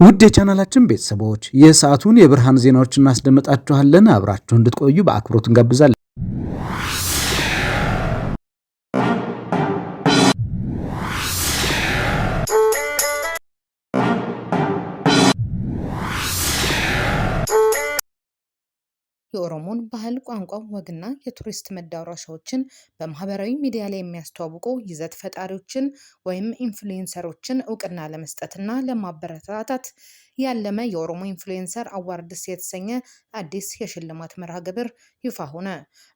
ውድ የቻናላችን ቤተሰቦች፣ የሰዓቱን የብርሃን ዜናዎች እናስደምጣችኋለን። አብራችሁ እንድትቆዩ በአክብሮት እንጋብዛለን። የኦሮሞን ባህል፣ ቋንቋ፣ ወግና የቱሪስት መዳረሻዎችን በማህበራዊ ሚዲያ ላይ የሚያስተዋውቁ ይዘት ፈጣሪዎችን ወይም influencer ኦችን እውቅና ለመስጠትና ለማበረታታት ያለመ የኦሮሞ Influencer Awards የተሰኘ አዲስ የሽልማት መርሃ ግብር ይፋ ሆነ።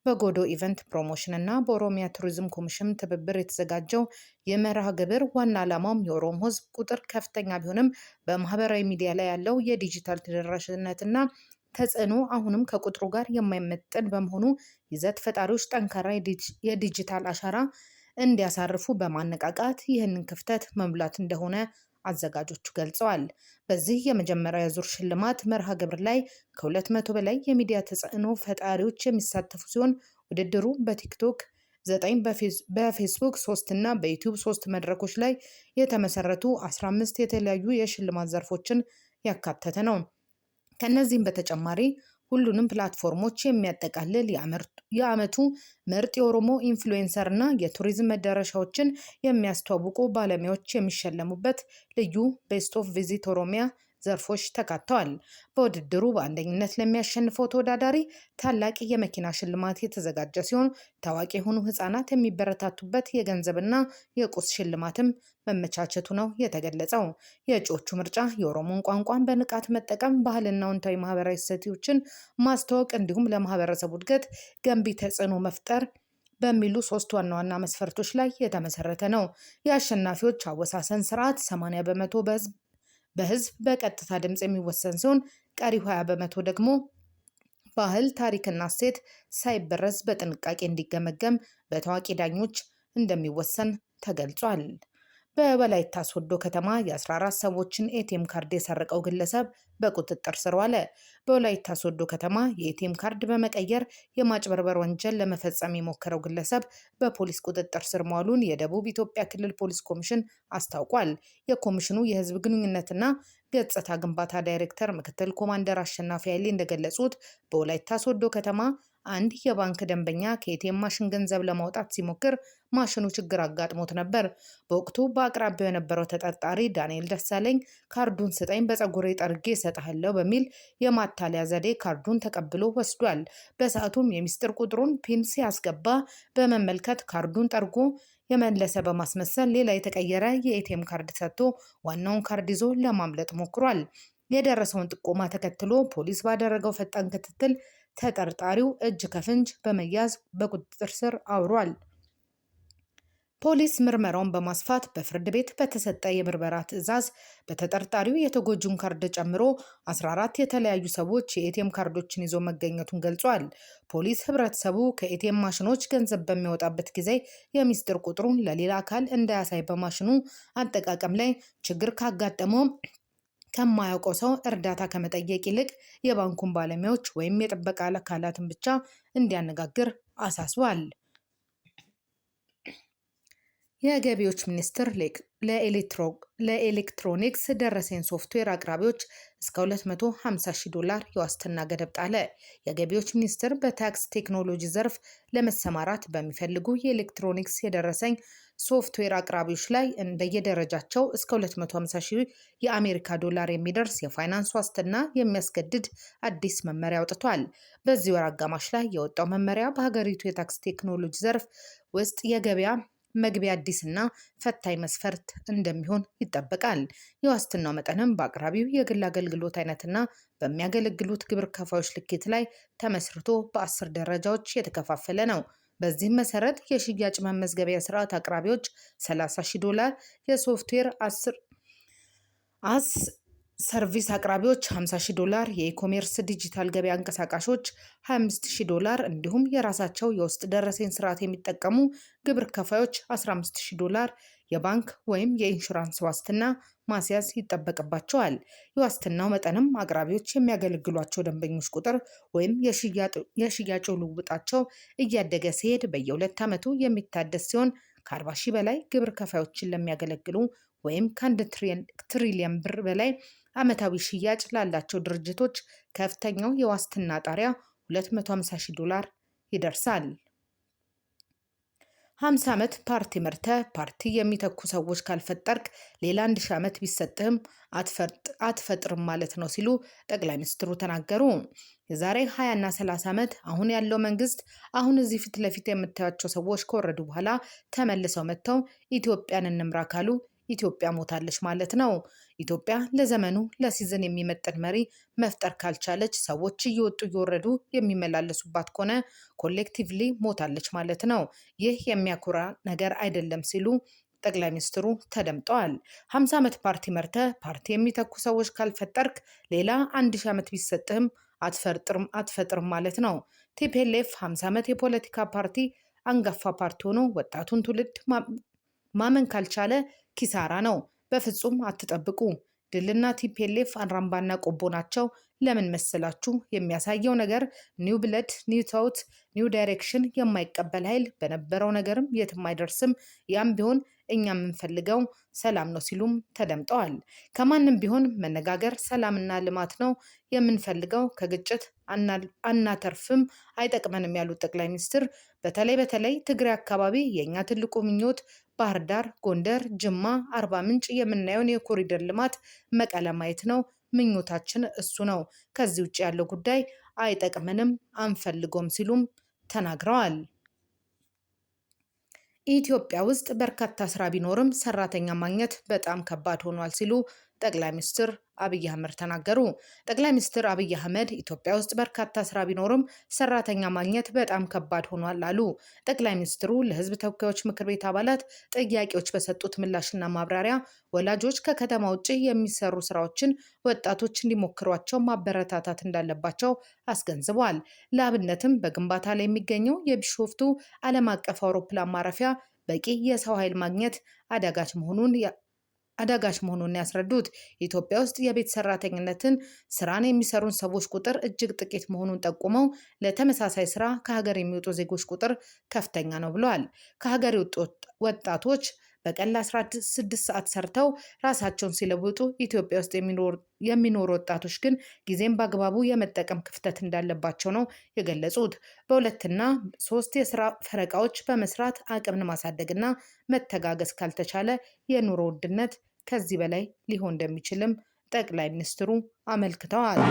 በጎዶ Event Promotion እና በኦሮሚያ ቱሪዝም ኮሚሽን ትብብር የተዘጋጀው የመርሃ ግብር ዋና ዓላማውም የኦሮሞ ሕዝብ ቁጥር ከፍተኛ ቢሆንም በማህበራዊ ሚዲያ ላይ ያለው የዲጂታል ተደራሽነትና ተጽዕኖ አሁንም ከቁጥሩ ጋር የማይመጥን በመሆኑ ይዘት ፈጣሪዎች ጠንካራ የዲጂታል አሻራ እንዲያሳርፉ በማነቃቃት ይህንን ክፍተት መሙላት እንደሆነ አዘጋጆቹ ገልጸዋል። በዚህ የመጀመሪያ ዙር ሽልማት መርሃ ግብር ላይ ከ200 በላይ የሚዲያ ተጽዕኖ ፈጣሪዎች የሚሳተፉ ሲሆን፣ ውድድሩ በቲክቶክ 9፣ በፌስቡክ 3 እና በዩቲዩብ 3 መድረኮች ላይ የተመሰረቱ 15 የተለያዩ የሽልማት ዘርፎችን ያካተተ ነው። ከእነዚህም በተጨማሪ ሁሉንም platform ኦች የሚያጠቃልል የዓመቱ ምርጥ የኦሮሞ influencer እና የቱሪዝም መዳረሻዎችን የሚያስተዋውቁ ባለሙያዎች የሚሸለሙበት ልዩ Best of Visit Oromia ዘርፎች ተካተዋል። በውድድሩ በአንደኝነት ለሚያሸንፈው ተወዳዳሪ ታላቅ የመኪና ሽልማት የተዘጋጀ ሲሆን፣ ታዋቂ የሆኑ ህጻናት የሚበረታቱበት የገንዘብና የቁስ ሽልማትም መመቻቸቱ ነው የተገለጸው። የእጩዎቹ ምርጫ የኦሮሞን ቋንቋን በንቃት መጠቀም፣ ባህልና አዎንታዊ ማህበራዊ እሴቶችን ማስተዋወቅ እንዲሁም ለማህበረሰቡ እድገት ገንቢ ተጽዕኖ መፍጠር በሚሉ ሶስት ዋና ዋና መስፈርቶች ላይ የተመሰረተ ነው። የአሸናፊዎች አወሳሰን ስርዓት 80% በህዝብ በቀጥታ ድምፅ የሚወሰን ሲሆን፣ ቀሪው 20% ደግሞ ባህል፣ ታሪክና እሴት ሳይበረዝ በጥንቃቄ እንዲገመገም በታዋቂ ዳኞች እንደሚወሰን ተገልጿል። በወላይታ ሶዶ ከተማ የ14 ሰዎችን ኤቲኤም ካርድ የሰረቀው ግለሰብ በቁጥጥር ስር ዋለ። በወላይታ ሶዶ ከተማ የኤቲኤም ካርድ በመቀየር የማጭበርበር ወንጀል ለመፈጸም የሞከረው ግለሰብ በፖሊስ ቁጥጥር ስር መዋሉን የደቡብ ኢትዮጵያ ክልል ፖሊስ ኮሚሽን አስታውቋል። የኮሚሽኑ የሕዝብ ግንኙነትና ገጽታ ግንባታ ዳይሬክተር ምክትል ኮማንደር አሸናፊ ኃይሌ እንደገለጹት፣ በወላይታ ሶዶ ከተማ አንድ የባንክ ደንበኛ ከኤቲኤም ማሽን ገንዘብ ለማውጣት ሲሞክር ማሽኑ ችግር አጋጥሞት ነበር። በወቅቱ በአቅራቢያው የነበረው ተጠርጣሪ ዳንኤል ደሳለኝ ካርዱን ስጠኝ፣ በፀጉሬ ጠርጌ እሰጥሃለሁ በሚል የማታለያ ዘዴ ካርዱን ተቀብሎ ወስዷል። በሰዓቱም የሚስጥር ቁጥሩን PIN ሲያስገባ በመመልከት ካርዱን ጠርጎ የመለሰ በማስመሰል ሌላ የተቀየረ የኤቲኤም ካርድ ሰጥቶ ዋናውን ካርድ ይዞ ለማምለጥ ሞክሯል። የደረሰውን ጥቆማ ተከትሎ ፖሊስ ባደረገው ፈጣን ክትትል ተጠርጣሪው እጅ ከፍንጅ በመያዝ በቁጥጥር ስር አውሏል። ፖሊስ ምርመራውን በማስፋት በፍርድ ቤት በተሰጠ የምርመራ ትዕዛዝ በተጠርጣሪው የተጎጂውን ካርድ ጨምሮ 14 የተለያዩ ሰዎች የኤቲኤም ካርዶችን ይዞ መገኘቱን ገልጿል። ፖሊስ ህብረተሰቡ ከኤቲኤም ማሽኖች ገንዘብ በሚያወጣበት ጊዜ የሚስጥር ቁጥሩን ለሌላ አካል እንዳያሳይ፣ በማሽኑ አጠቃቀም ላይ ችግር ካጋጠመው ከማያውቀው ሰው እርዳታ ከመጠየቅ ይልቅ የባንኩን ባለሙያዎች ወይም የጥበቃ አካላትን ብቻ እንዲያነጋግር አሳስቧል። የገቢዎች ሚኒስቴር ለኤሌክትሮኒክስ ደረሰኝ ሶፍትዌር አቅራቢዎች እስከ 250 ሺህ ዶላር የዋስትና ገደብ ጣለ። የገቢዎች ሚኒስቴር በታክስ ቴክኖሎጂ ዘርፍ ለመሰማራት በሚፈልጉ የኤሌክትሮኒክስ የደረሰኝ ሶፍትዌር አቅራቢዎች ላይ እንደየደረጃቸው እስከ 250 ሺህ የአሜሪካ ዶላር የሚደርስ የፋይናንስ ዋስትና የሚያስገድድ አዲስ መመሪያ አውጥቷል። በዚህ ወር አጋማሽ ላይ የወጣው መመሪያ በሀገሪቱ የታክስ ቴክኖሎጂ ዘርፍ ውስጥ የገበያ መግቢያ አዲስና ፈታኝ መስፈርት እንደሚሆን ይጠበቃል። የዋስትናው መጠንም በአቅራቢው የግል አገልግሎት አይነትና በሚያገለግሉት ግብር ከፋዮች ልኬት ላይ ተመስርቶ በ10 ደረጃዎች የተከፋፈለ ነው። በዚህም መሰረት የሽያጭ መመዝገቢያ ስርዓት አቅራቢዎች 30 ሺህ ዶላር፣ የ software as service አቅራቢዎች 50 ሺህ ዶላር፣ የ e-commerce ዲጂታል ገበያ አንቀሳቃሾች 25 ሺህ ዶላር እንዲሁም የራሳቸው የውስጥ ደረሰኝ ስርዓት የሚጠቀሙ ግብር ከፋዮች 15 ሺህ ዶላር የባንክ ወይም የኢንሹራንስ ዋስትና ማስያዝ ይጠበቅባቸዋል። የዋስትናው መጠንም አቅራቢዎች የሚያገለግሏቸው ደንበኞች ቁጥር ወይም የሽያጭ ልውውጣቸው እያደገ ሲሄድ በየሁለት ዓመቱ የሚታደስ ሲሆን፣ ከ40 ሺህ በላይ ግብር ከፋዮችን ለሚያገለግሉ ወይም ከ1 ትሪሊየን ብር በላይ ዓመታዊ ሽያጭ ላላቸው ድርጅቶች ከፍተኛው የዋስትና ጣሪያ 250 ሺህ ዶላር ይደርሳል። 50 ዓመት ፓርቲ መርተህ ፓርቲ የሚተኩ ሰዎች ካልፈጠርክ ሌላ 1000 ዓመት ቢሰጥህም አትፈጥርም ማለት ነው ሲሉ ጠቅላይ ሚኒስትሩ ተናገሩ። የዛሬ 20 እና 30 ዓመት አሁን ያለው መንግስት አሁን እዚህ ፊት ለፊት የምታያቸው ሰዎች ከወረዱ በኋላ ተመልሰው መጥተው ኢትዮጵያን እንምራ ካሉ ኢትዮጵያ ሞታለች ማለት ነው። ኢትዮጵያ ለዘመኑ ለ season የሚመጥን መሪ መፍጠር ካልቻለች፣ ሰዎች እየወጡ እየወረዱ የሚመላለሱባት ከሆነ collectively ሞታለች ማለት ነው። ይህ የሚያኮራ ነገር አይደለም ሲሉ ጠቅላይ ሚኒስትሩ ተደምጠዋል። 50 ዓመት ፓርቲ መርተህ ፓርቲ የሚተኩ ሰዎች ካልፈጠርክ ሌላ 1000 ዓመት ቢሰጥህም አትፈጥርም ማለት ነው። TPLF 50 ዓመት የፖለቲካ ፓርቲ፣ አንጋፋ ፓርቲ ሆኖ ወጣቱን ትውልድ ማመን ካልቻለ ኪሳራ ነው። በፍጹም አትጠብቁ። ድልና TPLF አራምባና ቆቦ ናቸው። ለምን መሰላችሁ? የሚያሳየው ነገር new blood፣ new thought፣ new direction የማይቀበል ኃይል በነበረው ነገርም የትም አይደርስም። ያም ቢሆን እኛ የምንፈልገው ሰላም ነው ሲሉም ተደምጠዋል። ከማንም ቢሆን መነጋገር፣ ሰላምና ልማት ነው የምንፈልገው፣ ከግጭት አናተርፍም፣ አይጠቅመንም ያሉት ጠቅላይ ሚኒስትር በተለይ በተለይ ትግራይ አካባቢ የእኛ ትልቁ ምኞት ባህር ዳር፣ ጎንደር፣ ጅማ፣ አርባ ምንጭ የምናየውን የኮሪደር ልማት መቀለ ማየት ነው። ምኞታችን እሱ ነው። ከዚህ ውጭ ያለው ጉዳይ አይጠቅመንም፣ አንፈልጎም ሲሉም ተናግረዋል። ኢትዮጵያ ውስጥ በርካታ ስራ ቢኖርም ሰራተኛ ማግኘት በጣም ከባድ ሆኗል ሲሉ ጠቅላይ ሚኒስትር አብይ አህመድ ተናገሩ። ጠቅላይ ሚኒስትር አብይ አህመድ ኢትዮጵያ ውስጥ በርካታ ስራ ቢኖርም ሰራተኛ ማግኘት በጣም ከባድ ሆኗል አሉ። ጠቅላይ ሚኒስትሩ ለሕዝብ ተወካዮች ምክር ቤት አባላት ጥያቄዎች በሰጡት ምላሽና ማብራሪያ ወላጆች ከከተማ ውጭ የሚሰሩ ስራዎችን ወጣቶች እንዲሞክሯቸው ማበረታታት እንዳለባቸው አስገንዝበዋል። ለአብነትም በግንባታ ላይ የሚገኘው የቢሾፍቱ ዓለም አቀፍ አውሮፕላን ማረፊያ በቂ የሰው ኃይል ማግኘት አዳጋች መሆኑን ያስረዱት ኢትዮጵያ ውስጥ የቤት ሰራተኝነትን ስራን የሚሰሩን ሰዎች ቁጥር እጅግ ጥቂት መሆኑን ጠቁመው ለተመሳሳይ ስራ ከሀገር የሚወጡ ዜጎች ቁጥር ከፍተኛ ነው ብለዋል። ከሀገር የወጡ ወጣቶች በቀን ለ16 ሰዓት ሰርተው ራሳቸውን ሲለውጡ ኢትዮጵያ ውስጥ የሚኖሩ ወጣቶች ግን ጊዜን በአግባቡ የመጠቀም ክፍተት እንዳለባቸው ነው የገለጹት። በሁለትና ሶስት የስራ ፈረቃዎች በመስራት አቅምን ማሳደግና መተጋገዝ ካልተቻለ የኑሮ ውድነት ከዚህ በላይ ሊሆን እንደሚችልም ጠቅላይ ሚኒስትሩ አመልክተዋል።